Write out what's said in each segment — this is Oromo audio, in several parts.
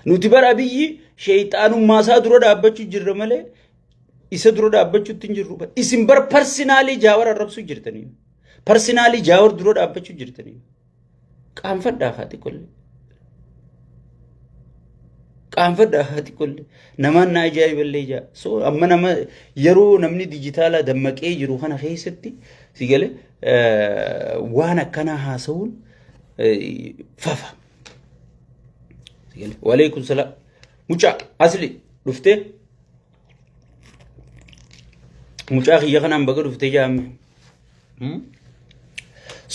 Nuti bara Abiyyi sheeyxaanummaa isaa dura dhaabbachuu jirra malee isa dura dhaabbachuutti hin jirru. Isin bar parsinaalii Jaawar arrabsuu jirtanii. Parsinaalii Jaawar dura dhaabbachuu jirtanii. Qaanfadhaa haati qollee. Qaanfadhaa haati qollee. Namaan na ajaa'iballee jaa. So amma nama yeroo namni dijitaalaa dammaqee jiru kana keessatti si galee waan akkanaa haasa'uun fafa. Si galee waleekum salaam. Mucaa asli dhuftee mucaa kiyya kanaan baga dhuftee jaamme.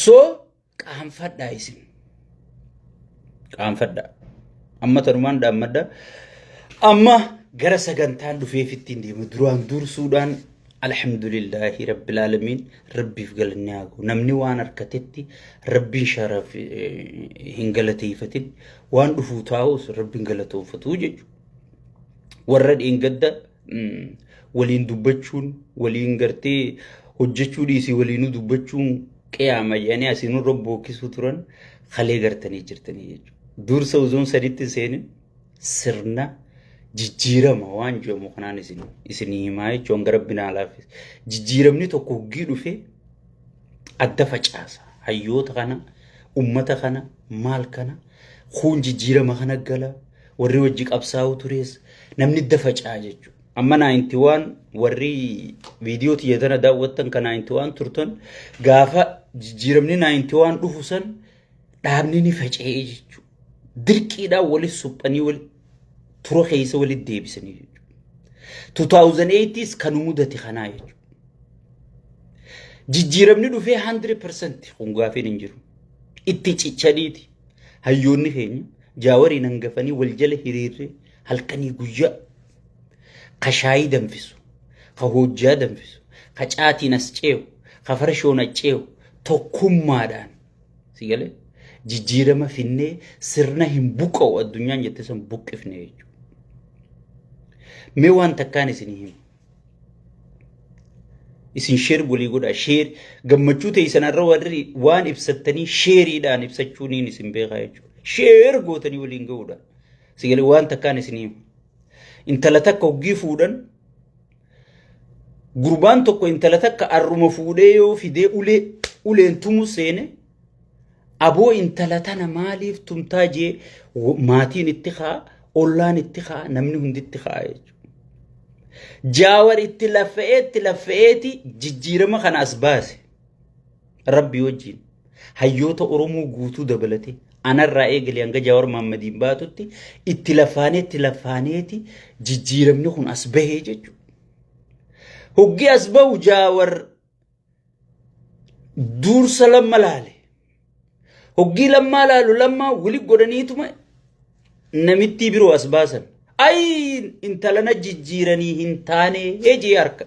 So qaanfadhaa isin. Qaanfadhaa. Amma tanumaan dhaammadha. Amma gara sagantaan dhufeef ittiin deema. Duraan dursuudhaan alhamdulillaahi rabbil aalamiin rabbiif galanni haa ga'u. Namni waan harkatetti rabbiin sharaf hin galateeffatin waan dhufuu taa'us rabbiin galatoonfatu jechuudha. Warra dheengadda waliin dubbachuun waliin gartee hojjechuu dhiisii waliinuu dubbachuun qiyaama jedhanii asii nurra bookkisuu turan kalee gartanii jirtanii jechuudha. Dursa uzuun saditti hin seenin sirna jijjiirama waan jedhamu kanaan isin isinii himaa jechuun hanga rabbi naa laaffise. Jijjiiramni tokko hoggii dhufee adda facaasa. Hayyoota kana, ummata kana, maal kana, kuun jijjiirama kana gala, warri wajji qabsaa'uu tures namni adda faca'a jechuudha. Amma 91 warri viidiyoo tiyya tana daawwattan ka 91 turtan gaafa jijjiiramni 91 dhufu san dhaabni ni faca'ee jechuudha. Dirqiidhaan wali suphanii wali tura keessa walitti deebisanii jechuudha. 2008s kan mudate kanaa jechuudha. Jijjiiramni dhufee 100% kun gaafiin hin jiru. Itti cichaniiti. Hayyoonni keenya jaawariin hangafanii wal jala hiriirree halkanii guyyaa ka shaayii danfisu, ka hojjaa danfisu, ka caatiin as ceehu, ka farshoon as ceehu tokkummaadhaan si galee jijjiirama finnee sirna hin buqqa'u addunyaan jette san buqqifne jechuudha. Mee waan takkaan isinii hima. Isin sheer walii godhaa sheer gammachuu teessan irra warri waan ibsattanii sheeriidhaan ibsachuuniin isin beekaa jechuudha. Sheer gootanii waliin ga'uudhaan. Si galee waan takkaan isinii hima. Intala takka hoggii fuudhan gurbaan tokko intala takka arruma fuudhee yoo fidee ulee uleen tumu seene aboo intala tana maaliif tumtaa jee maatiin itti ka'a ollaan itti ka'a namni hundi itti ka'a jechuudha. Jaawar itti laffa'ee itti laffa'eeti jijjiirama kana as baase rabbi wajjin hayyoota Oromoo guutuu dabalatee anarraa eegalee hanga Jaawar Mahaammadiin baatutti itti lafaanee itti lafaaneeti jijjiiramni kun as bahee jechuudha. Hoggi as bahu Jaawar duursa lamma laale. Hoggii lammaa laalu lammaa wali godhaniituma namittii biroo as baasan. Ayi intala na jijjiiranii hin taane jee harka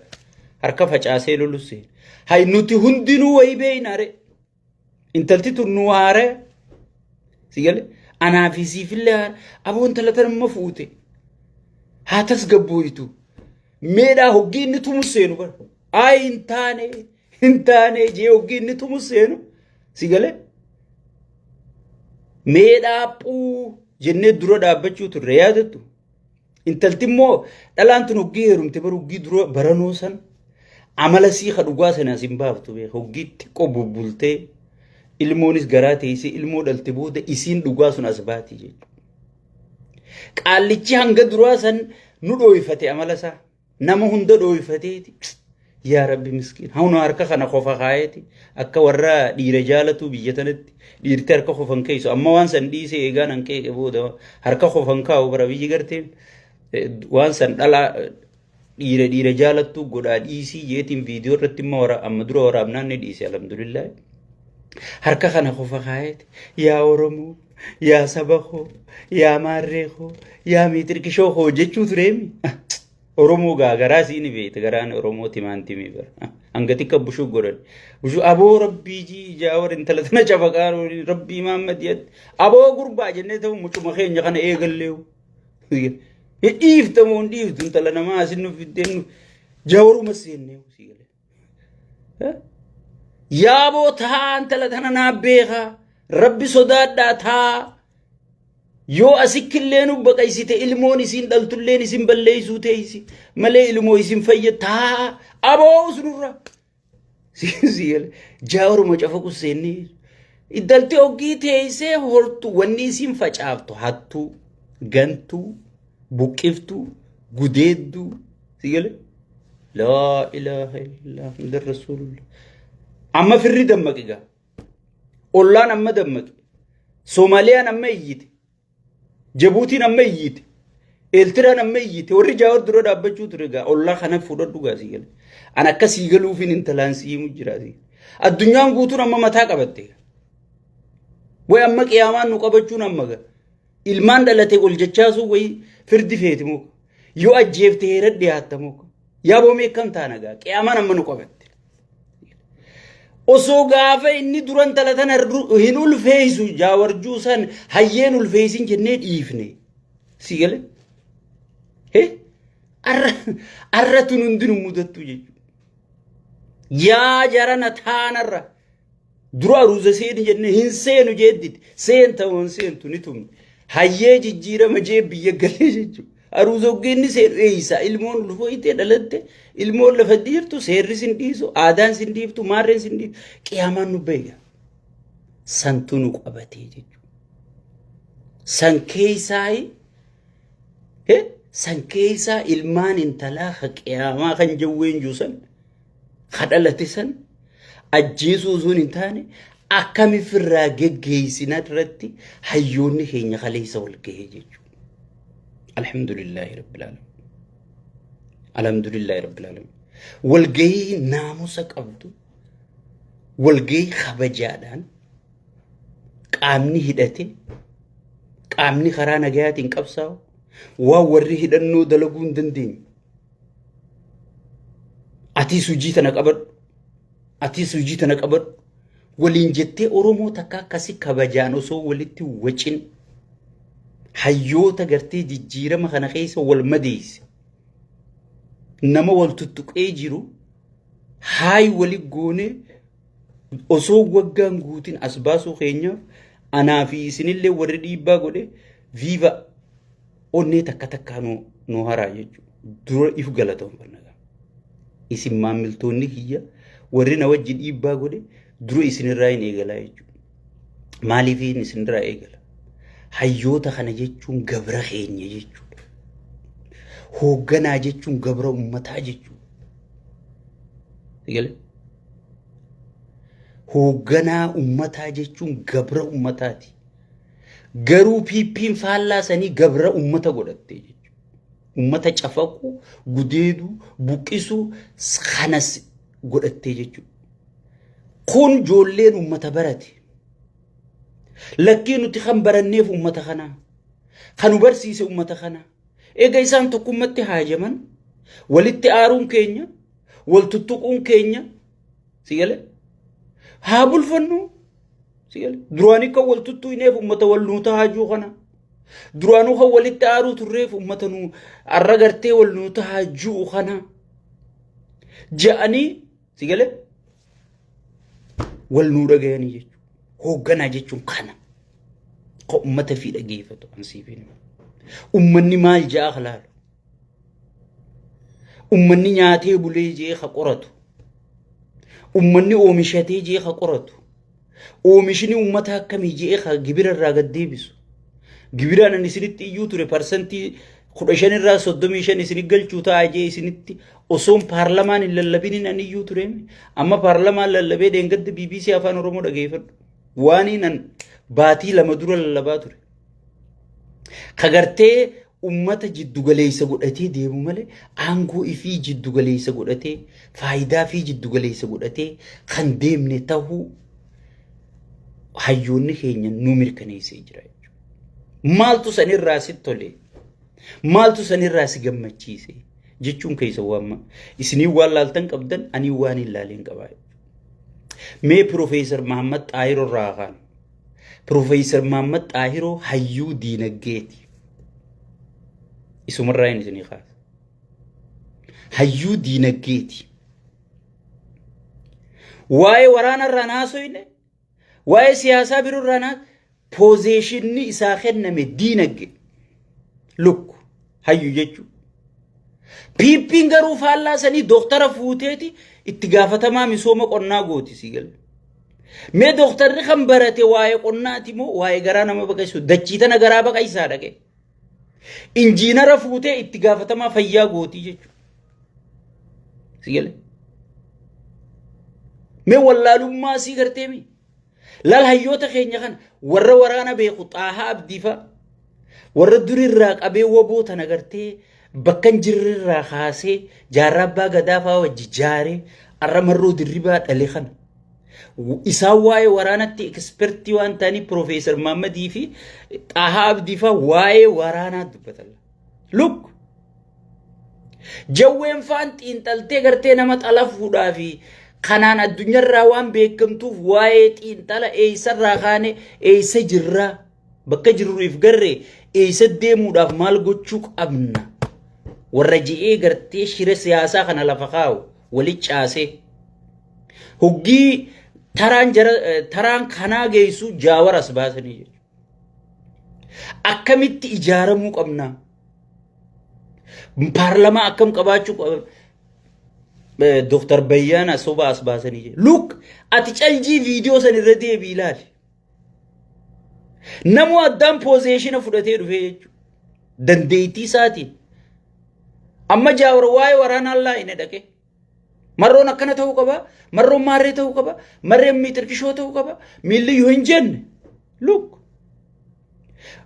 harka facaasee lolu seene. Hay nuti hundinuu wayii beeyna re. Intalti tun nu haare. Si gale anaa fi siifillee haara. Aboo intala tana amma fuute. Haa tasgabbooytu. Meedhaa hoggii inni tumu seenu bara. Ayi hin taane hin taane jee hoggii inni tumu seenu. Si galee? Mee dhaaphuu jennee dura dhaabbachuu turre yaadattu. Intalti immoo dhalaan tun hoggii heerumte bara hoggii dura baranoo san amala sii ka dhugaa sana as hin baaftu beeka. Hoggii xiqqoo bubbultee ilmoonis garaa teessee ilmoo dhalte booda isiin dhugaa sun as baati jechuudha. Qaallichi hanga duraa san nu dhooyfate amala isaa. Nama hunda dhooyfateeti. Yaa Rabbi miskiin. Hawna harka kana qofa kaayeeti. Akka warra dhiira jaalatuu biyya tanatti dhiirti harka qofan keessu. Amma waan san dhiisee eegaan an qeeqe booda harka qofan kaa'u bara biyyi gartee waan san dhalaa dhiira dhiira jaalattuu godhaa dhiisii jeetiin viidiyoo irratti immoo amma dura waraabnaan ni dhiise alhamdulillah. Harka kana qofa kaayeeti. Yaa Oromoo, yaa saba koo, yaa maarree koo, yaa miitirkishoo koo jechuu tureemi. Oromoo gaa garaa sii ni beekta garaan Oromoo timaan timii bara. Hanga xiqqa bushuu godhan. Bushuu aboo rabbii jii jaawar intala tana cafaqaa rabbii Muhammad jedhe. Aboo gurbaa jennee ta'u mucuma keenya kana eegalleewu. Dhiiftamoo hin dhiiftu intala namaa asin nu fiddeen nu jaawaruma seennee sii galee. Yaaboo taa intala tana naa beekaa. Rabbi sodaadhaa taa. Yoo asikkillee nu baqaysite ilmoon isiin dhaltulleen isin balleeysuu teeysi malee ilmoo isin fayyataa aboo usunurra. Jaawaruma cafaqu seennee intalti oggii teessee hortu wanni isiin facaaftu hattuu, gantuu, buqqiftuu, gudeedduu si gale? Laa ilaaha illallah Muhammadur Rasuulullah. Amma firri dammaqi gaa. Ollaan amma dammaqi. Soomaaliyaan amma iyyite. Jabuutiin amma iyyite. Eeltiraan amma iyyite. Warri Jaawar dura dhaabbachuu ture gaa ollaa kana fudhadhu gaa sii gale. An akka sii galuufiin intalaan sii himu jira sii. Addunyaan guutuun amma mataa qabatte. Way amma qiyaamaan nu qabachuun amma gaa. Ilmaan dhalate ol jechaasuu way firdi feeti moo. Yoo ajjeefte heera dhiyaatta moo. Yaa boomee akkam taana gaa qiyaamaan amma nu qabatte. Osoo gaafa inni dura intala tana hin ulfeessu jaawarjuu san hayyeen ulfeessin jennee dhiifne. Si gale? He? Arra arra tun hundinuu mudattu jechuudha. Yaa jarana taanarra dura aruuza seeni jennee hin seenu jeedditi. Seenta hin seentu ni tumne. Hayyee jijjiirama jee biyya galee jechuudha. Aruuza hoggeenni seenu eeysa ilmoon ulfooytee dhalatte ilmoon lafa dhiirtu seerri sin dhiisu aadaan sin dhiiftu maarreen sin dhiiftu qiyaamaan nu beeka. Santu nu qabatee jechuudha. San keessaayi san keessaa ilmaan intalaa ka qiyaamaa kan jawween juusan ka dhalate san ajjeesuu osoo hin taane akkami firraa geggeessina irratti hayyoonni keenya kaleessa wal gahee jechuudha. Alhamdulillaahi Rabbil Aalamiin. Alhamdulillaahi Rabbil Aalamiin. Walgahii naamusa qabdu, walgahii kabajaadhaan qaamni hidhate, qaamni karaa nagayaatiin qabsaa'u, waan warri hidhannoo dalaguu hin dandeenye. Atiis hojii tana qabadhu. Atiis hojii tana qabadhu. Waliin jettee Oromoo takka akkasi kabajaan osoo walitti wacin hayyoota gartee jijjiirama kana keessa wal madeesse. Nama wal tuttuqee jiru haay wali goonee osoo waggaan guutin as baasuu keenyaaf anaa fi isinillee warri dhiibbaa godhe viiva onnee takka takkaa nu haraa jechuudha. Dura if galatoonfanna. Isin maammiltoonni kiyya warri na wajji dhiibbaa godhe dura isinirraa hin eegalaa jechuudha. Maaliif isinirraa eegala? Hayyoota kana jechuun gabra keenya jechuudha. Hoogganaa jechuun gabra ummataa jechuudha. Eegale? Hoogganaa ummataa jechuun gabra ummataati. Garuu PP'n faallaa sanii gabra ummata godhatte jechuudha. Ummata cafaquu, gudeeduu, buqqisuu kanas godhattee jechuudha. Kun ijoolleen ummata barate. Lakkii nuti kan baranneef ummata kanaa. Kan nu barsiise ummata kanaa. Eega isaan tokkummatti haajaman walitti aaruun keenya, wal tuttuquun keenya si galee haa bulfannu si galee duraanii kan wal tuttuqneef ummata wal nuu tahaajuu kana. Duraanuu kan walitti aaruu turreef ummata nu arra gartee wal nuu tahaajuu kana. Ja'anii si galee wal nuu dhagayanii jechuudha. Hoogganaa jechuun kana. Ka ummata fi dhageeffatu an siif hin himu. Ummanni maal ja'a ka laalu. Ummanni nyaatee bulee jee ka qoratu. Ummanni oomishatee jee ka qoratu. Oomishni ummata akkamii jee ka gibira irraa gad deebisu. Gibiraan ani isinitti iyyuu ture parsantii 15 irraa 35 isin galchuu ta'a jee isinitti osoon paarlamaan hin lallabiniin ani iyyuu ture. Amma paarlamaan lallabee dheengadda BBC Afaan Oromoo dhageeffadhu. Waaniin an baatii 2 dura lallabaa ture. Ka gartee ummata jiddugaleessa godhatee deemu malee aangoo ifii jiddugaleessa godhatee faayidaa fi jiddugaleessa godhatee kan deemne tahuu hayyoonni keenya nu mirkaneessee jira jechuudha. Maaltu sanirraa si tole? Maaltu sanirraa si gammachiise? Jechuun keessa waan isinii waan laaltan qabdan anii waan hin laaleen qabaa jechuudha. Mee Piroofeesar Mahammad Xaahiroo irraa haa kaanu. Piroofeesar Mahammad Xaahiroo hayyuu diinaggeeti. Isumarraa hin isinii kaasa. Hayyuu diinaggeeti. Waa'ee waraana irraa naasoyne, waa'ee siyaasaa biroo irraa naa Position-ni isaa kenname diinagge. Lukku hayyu jechuudha. PP'n garuu faallaa sanii dooktara fuuteeti itti gaafatamaa misooma qonnaa gooti si galle. Mee dooktarri kan barate waa'ee qonnaati moo waa'ee garaa nama baqaysu dachii tana garaa baqaysaa dhaqe. Injiinara fuutee itti gaafatamaa fayyaa gootii jechuudha. Si galle. Mee wallaalummaa sii gartee mi? Laal hayyoota keenya kana warra waraana beeku Xaahaa Abdiifaa warra durirraa qabee waboo tana gartee bakka hin jirrerraa kaasee jaarraa abbaa gadaa fa'aa wajji jaaree arra marroo dirribaa dhale kana. Isaan waa'ee waraanatti ekspertii waan ta'aniif Piroofeesar Maammadii fi Xaahaa Abdiifaa waa'ee waraanaa dubbatan. Look! Jawween faan xiinxaltee gartee nama xalafuudhaa fi kanaan addunyaarraa waan beekamtuuf waa'ee xiinxala eessarraa kaane eessa jirraa bakka jirruuf garree eessa deemuudhaaf maal gochuu qabna warra je'ee gartee shira siyaasaa kana lafa kaa'u wali caasee hoggii taraan jara taraan kanaa geessu jaawar as baasanii jechuudha. Akkamitti ijaaramuu qabna? Paarlamaa akkam qabaachuu qaba? Dooktar Bayyaana soba as baasanii jiru. Look, ati caljii viidiyoo san irra deebii ilaali. Namuu addaan position fudhatee dhufee jechuudha. Dandeettii isaatiin. Amma jaawar waa'ee waraanaa laa inni dhaqe. Marroon akkana ta'uu qaba. Marroon maarree ta'uu qaba. Marreen miixirkishoo ta'uu qaba. Miilli yoo hin jenne. Look.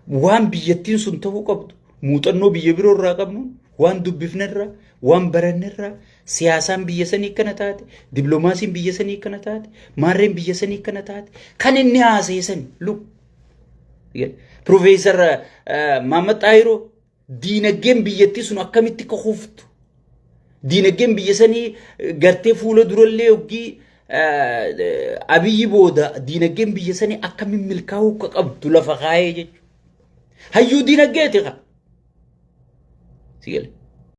Waan biyyattiin sun ta'uu qabdu muuxannoo biyya biroo irraa qabnu waan dubbifnerraa waan barannerraa siyaasaan biyya sanii akkana taate dippiloomaasiin biyya sanii akkana taate maarreen biyya sanii akkana taate kan inni haaseessan look. Piroofeesar Mahammad Xaahiroo diinagdeen biyyattii sun akkamitti akka kuftu diinagdeen biyya sanii gartee fuula durallee hoggii Abiyyi booda diinagdeen biyya sanii akkamiin milkaa'uu akka qabdu lafa kaayee jechuudha. Hayyuu diinagdeeti kaa. Si gale.